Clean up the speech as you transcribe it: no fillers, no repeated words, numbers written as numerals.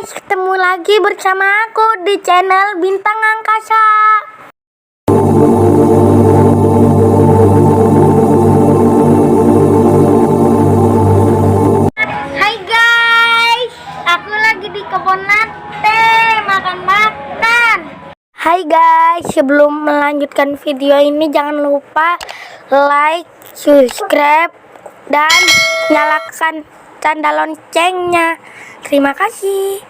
guys, ketemu lagi bersama aku di channel Bintang Angkasa. Hai guys, aku lagi di kebun nate makan-makan. Hai guys, sebelum melanjutkan video ini jangan lupa like, subscribe, dan nyalakan tanda loncengnya. Terima kasih.